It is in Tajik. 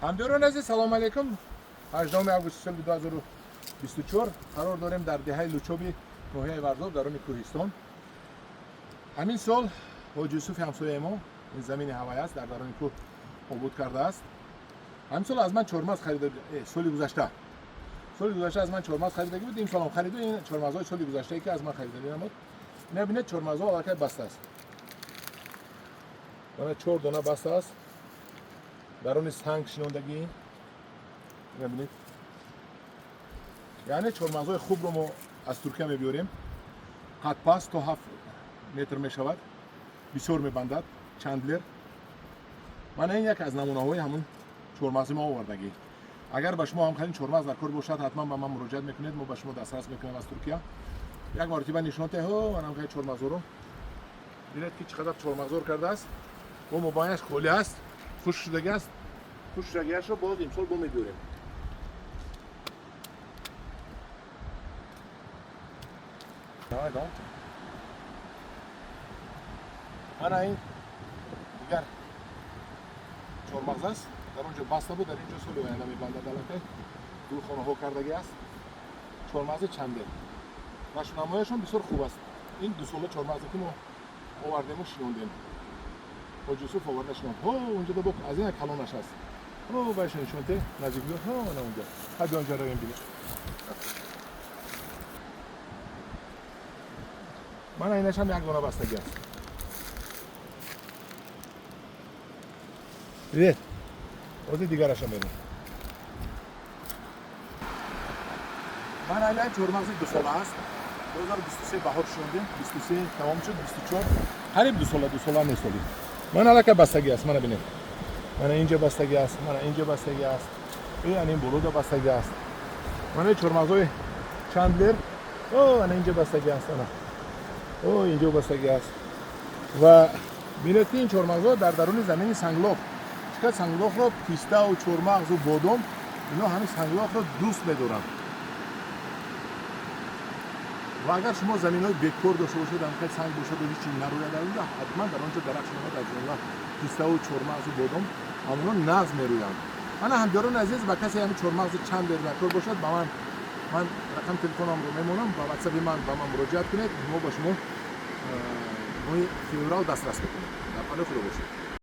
Ҳамдиёрони азиз, салом алейкум. 18 августи соли 2024 қарор дорем дар деҳаи Лучоби ноҳияи Варзоб, даруни кӯҳистон. Ҳамин сол Ҳоҷи Юсуфи ҳамсояи мо ин замини ҳавай аст, дар даруни кӯҳ обод кардааст. Ҳамин сол аз ман чормағз харида, соли гузашта аз ман чормағз харидаги буд, имсолам хариду. Ин чормағзҳои соли гузаштае, ки аз ман харида намуд. Ина бинед, чормағзҳо аллакай баста аст. Мана, чор дона баста аст, даруни санг шинондагӣ. Ина бинед, яъне чормағзҳои хубро мо аз Туркия мебиёрем. Қадпаст, то 7 метр мешавад, бисёр мебандад. Чандлер. Мана, ин як аз намунаҳои ҳамун чормағзи мо овардагӣ. Агар ба шумо ҳам ҳамин чормағз дар кор бошад, ҳатман ба ман муроҷиат мекунед, мо ба шумо дастрас мекунем аз Туркия. Як маротиба нишон теҳо, манам хеле чормағзоро бинед, ки чӣ қадар чормағзор кардааст. Бо мобайнаш холӣ аст, хушк шудагӣ аст. Хушк шудагиашро боз имсол бо мебиёрем. Давай, давай. Мана, ин дигар чормағз аст, дар он ҷо баста буд, дар ин ҷо соли оянда мебандад. Аллакай гулхонаҳо кардагӣ аст. Чормағзи Чандер, нашунамояшон бисёр хуб аст. Ин дусола чормағзе, ки мо овардему шинондем, Ҳоҷи Юсуф оварда шинонд. Ҳо, унҷо бо аз ин калонаш аст. Ҳо, байша нишонте, наздик биё. Ҳо, ана унҷа. Ҳа, биё, онҷа равем, бинем. Мана, инашам як дона бастагӣ аст. Дидед, ози дигараша мерем. Мана, ина чормағзи дусола аст. 2023 баҳор шинондем, 23 тамом шуд, 24, қариб 2 сола, 2 сола месолӣ. Мана, аллакай бастагӣ аст. Мана, бинед, мана инҷа бастагӣ аст, мана инҷа бастагӣ аст, ана ин болода бастагӣ аст. Мана, чормағзҳои Чандлер. О, ана инҷа бастагӣ аст, ана, о, инҷо бастагӣ аст. Ва бинед, ки ин чормағзҳо дар даруни замини санглох чӣ қадр санглохро, пиставу чормағзу бодом, ино ҳамин санглохро дӯст медоранд. Ва агар шумо заминҳои бекор дошта бошед, ҳамхел санг бошаду ҳеч чиз нарояд дар онҷо, ҳатман дар он ҷо дарахт шинонад, аз ҷумла пиставу чормағзу бодом, ҳамоно нағз мерӯянд. Ана, ҳамдиёрони азиз, ба касе ҳамин чормағзи Чандлер дар кор бошад, ба ман рақами телефонамро мемонам, ба ватсапи ман ба ман муроҷиат кунед. Мо ба шумо моҳи феврал дастрас мекунем. Дар паноҳи Худо бошед.